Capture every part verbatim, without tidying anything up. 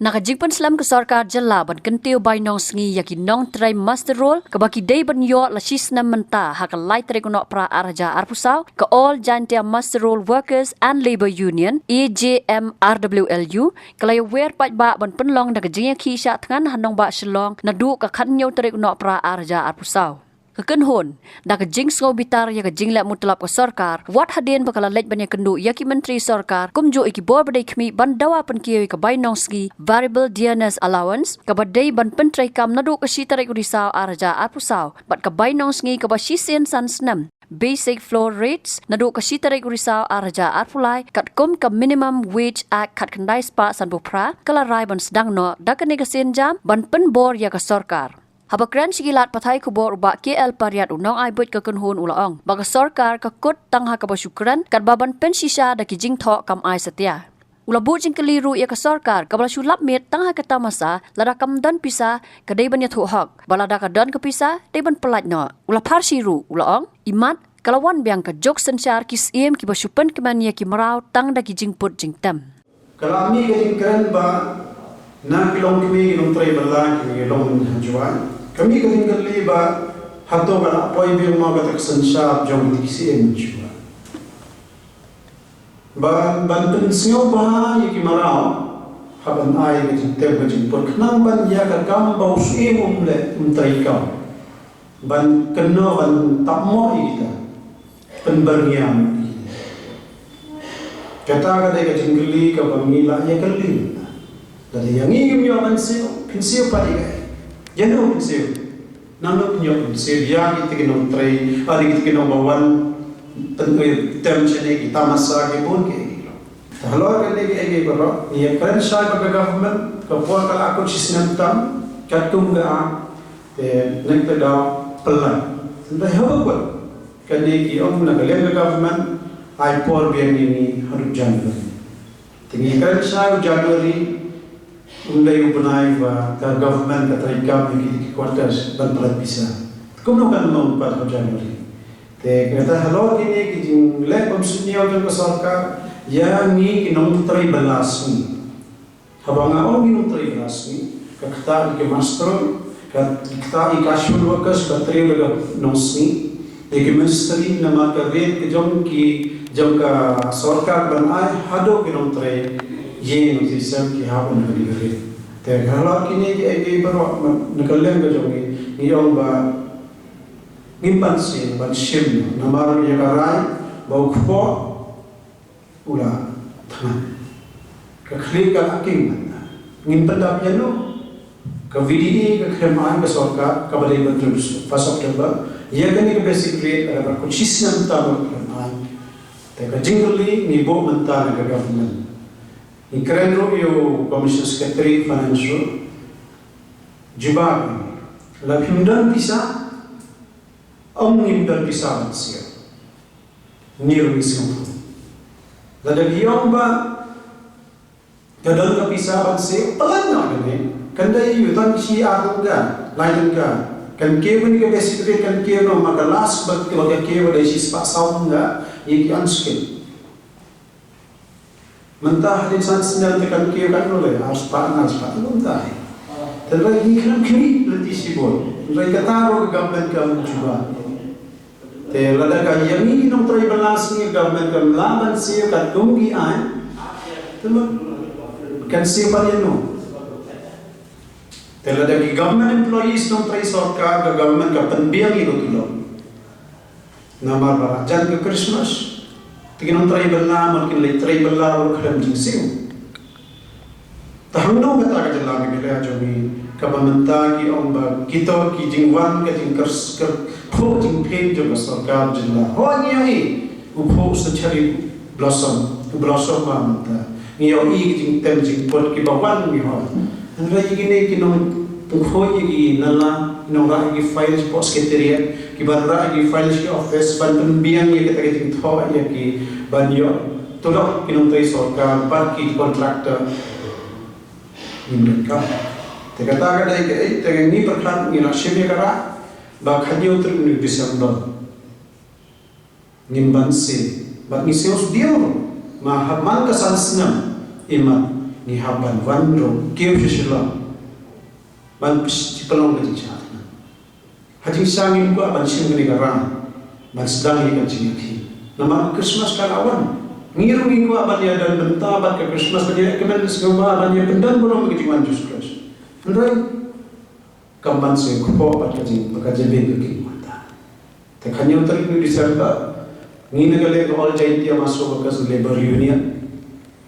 Na ka jingpynslem ka sorkar jylla ban kyntiew bai nongsngi ïa ki nongtrei muster roll, kaba ki dei ban ïoh la shi snem mynta ha ka lai tarik u Nohprah ar hajar arphew saw, ka All Jaintia Muster Roll Workers and Labour Union, A J M R W L U, ka la ïawer paidbah ban pynlong da ka jingïakhih shah thngan ha nongbah Shillong naduh ka khathynñiew tarik u Nohprah ar hajar arphew saw. Ka kynhun, da ka jingsngewbitar ïa ka jingleh mutlop ka sorkar, wat hadien ba ka la leit ban ïakynduh ïa ki myntri sorkar, kumjuh ïa ki bor ba dei khmih ban dawa pynkiew ïa ka bai nongsngi, variable dearness allowance, kaba dei ban pyntreikam naduh ka shi tarik u Risaw ar hajar arphew saw, bad ka bai nongsngi kaba shisien san snem, basic floor rates, naduh ka shi tarik u Risaw ar hajar arphew lai, katkum ka Minimum Wage Act khatkhyndai spah sanphew phra, ka la rai ban sdang noh da kane ka sienjam ban pynbor ïa ka sorkar. Haba kren sha ki lad pathai khubor, u Bah K L Pariat, u nongai buit ka kynhun, u la ong ba ka sorkar ka kut tang ha kaba shu kren, katba ban pynshisha da ki jingthoh kam ai satia. U la buh jingkylli ruh ïa ka sorkar kaba la shu lap miet tang ha ka tamasa, lada kam don pisa ka dei ban ïathuh hok, bad lada ka don ka pisa dei ban pyllait noh. U la pharshi ruh, u la ong, imat ka la wan biang ka juk synshar ki syiem kiba shu pynkmen ïa ki mraw tang da ki jingput jingtem. Ka la mih ka jingkren ba na ki longkmie ki nongtrei bylla ki long ha Jowai. Ka mih ka jingkylli ba hato ka la poi biang mo kata ka synshar jong ki syiem Jowai. Ban, ban pynsngewbha ïa ki mraw, hap ban ai ka jingtip ka jingput khnang ban ïa ka kam ba u syiem um leh, um treikam. Ban kynnoh, ban tap mo ïa kita. Pynbyrngiam ïa kita. Kata ka dei ka jingkylli kaba ngi la ïakylli. Lada ïa ngi ngim ïoh ban siew, pynsiew pat ïa ka. Ïano pynsiew? Nangno pynïoh pynsiew ïa kita ki nongtrei, ïa kita ki nongbawan, pyn-, tem shane ki tamasa ki bun ki. Te halor kane kaei kaei baroh, ngi ïakren shai bad ka government, ka por ka la kut shisnem tam, katkum ka, te, nek te daw pynlait. Hynrei haba kut, kane ki ong na ka liang ka government, ai por biang ïa ngi haduh January. Te ngi kren shai u January, um dei u bnai ba ka government ka treikam ïa ki, ki quarters ban pynlait pisa. Kumno kan long pat ha January. Te kata halor kine ki jingleh bym suidñiew jong ka sorkar, ïa ngi ki nongtrei bylla sngi. Haba nga ong ki nongtrei bylla sngi, ka ktah ïa ki master, ka ktah ïa ki casual workers, ka trei la ka nongsngi, ïa ki mistri, namar ka rate ka jong ki, jong ka sorkar ban ai haduh ki nongtrei ïing nongtrei sem ki hap ban ka rate. Te halor kine kiei kiei baroh na ka liang ka jong ngi, ngi ong ba ngim pan siew, ban shim, namar ïa ka rai ba u kpoh u la thngan. Ka khlieh ka la king ban. Ngin pyndap ïano? Ka V D A ka khlem ai, ka sorkar kaba dei ban trei first October. Ïa kane ka basic rate ka dei ban kut shisnem tam ka khlem ai. Te ka jingkylli ngi buh mynta na ka government. Ngi kren ruh ïa u Commissioner Secretary Finance ruh. Jubab, la phim don pisa, ong ngim don pisa ban siew. Ngi ruh ngi sngewthuh. Lada ki ong ba ka don ka pisa ban siew, pyllait noh kane. Kan dei ïa u tang shi ar tyngka, lai tyngka. Kan kiew kane ka basic rate kan kiew noh, ma ka last ba ka kiew ba dei shi spah saw tyngka ïa ki unskilled. Mynta hadien san snem te kan kiew katno lei, ar spah, ar spah te mynta. Hynrei ngi khlem khmih lynti shibun. Hynrei kata ruh ka government kam jubab. Te lada ka ïa ngi nongtrei bylla sngi ka government kam lah ban siew katkum ki ai, te mut kan siew pat ïano? Te lada ki government employees nongtrei sorkar, ka government ka pynbiang ïa ka tulop. Namar ba la jan ka Christmas, te ki nongtrei bylla, mut kin leit trei bylla ruh khlem jingsiew. Te hangno kata ka jylla Meghalaya jong ngi, kaba mynta ki ong ba kito ki jingwan ka jingkyrkhu jingpyni jong ka sorkar jylla. Hooid ngi ïohi, u phuh sa cherry blossom, u blossom ba mynta. Ngi ïohi ki jingtem jingput kiba wan ngi hoi. Hynrei kine ki nongpynkhuid ïa ki nala, ki nongrah ïa ki files hapoh secretariat, kiba rah ïa ki files ki office, ban pynbiang ïa kata ka jingthoh ïa ki, ban ïoh tulop ki nongtrei sorkar bad ki contractor. Ngim donkam. Te kata ka dei kaei, te ngi pyrkhat ngi la shim ïa ka rah, ba khathynñiew tarik u December. Ngim ban siew, bad ngi siew sdiang ruh, ma ha man ka san snem, imat, Ngi hap ban wan ruh kiew sha Shillong ban pynlong ka jingshah. Ha jingshisha ngim kwah ban shim kane ka rang ban sdang ïa ka jingïakhih. Namar Christmas ka la wan. Ngi ruh ngi kwah ban ïadon bynta bad ka Christmas, ban ïa kmen sngewbha, ban ïa pyndon burom ïa ka jingwan Jisu Khrist. Hynrei kam ban sngewkhuh bad ka jing, ka jingbieit ka king mynta. Te ka hynñiew tarik u December, ngi na ka liang ka All Jaintia Mass Workers Labour Union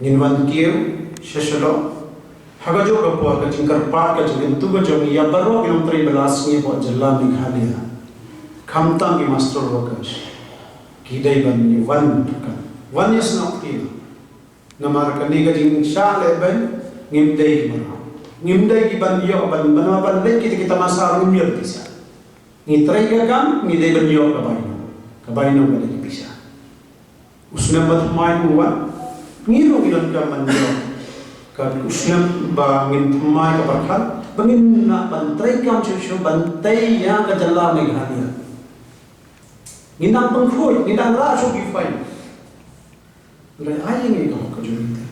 ngin wan kiew sha Shillong. Ha kajuh ka por ka jingkyrpad, ka jingkyntu ka jong ngi ïa baroh ki nongtrei bylla sngi hapoh jylla Meghalaya, khamtam ki master workers, ki dei ban ïa wan pyrkhat, wan ïa snoh kti. Namar kane ka jingshah lehbeiñ, ngim dei ki mraw, ngim dei ki ban ïoh ban, ban, ban leit kita ki tamasa ruh ngim ïoh pisa. Ngi trei ka kam, ngi dei ban ïoh ka bainong. Ka bainong ka dei ki pisa. U snem ba thymmai u wan, ngi ruh ngi donkam ban ïoh. Ka u snem ba ngin thymmai ka pyrkhat ba ngin nang ban trei kam shuh shuh ban tei ïa ka jylla Meghalaya. Ngin nang pynkhuid, ngin nang rah shuh ki fine. Hynrei ai ïa ngi ka hok ka jong ngi te.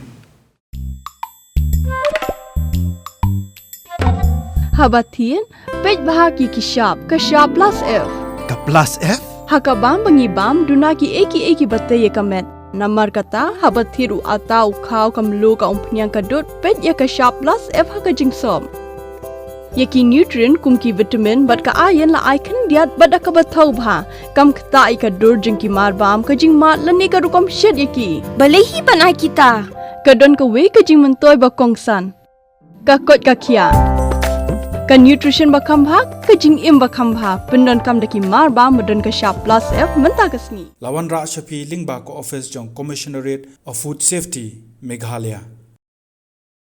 Haba thied, peit bha ki ki shap, ka shap plus F. Ka plus F? Ha ka bam ba ngi bam, duna kiei kiei kiba tei ïa ka met. Namar kata, haba thied u atta, u khaw, ka mluh, ka umphniang, ka dud, peit ïa ka shap plus F ha ka jingsop. Ïa ki nutrient kum ki vitamin bad ka iron la ai khyndiat bad da kaba thaw bha. Kam ktah ïa ka dur jong ki marbam, ka jingmad lane ka rukom shet ïa ki. Balei hi ban ai kita? Ka don kawei ka jingmyntoi ba kongsan. Ka koit ka khiah. Ka nutrition ba kham bha, ka jingim ba kham bha, pyndonkam da ki marbam ba don ka shap plus F mynta ka sngi. La wanrah sha phi lyngba ka office jong Commissionerate of Food Safety, Meghalaya.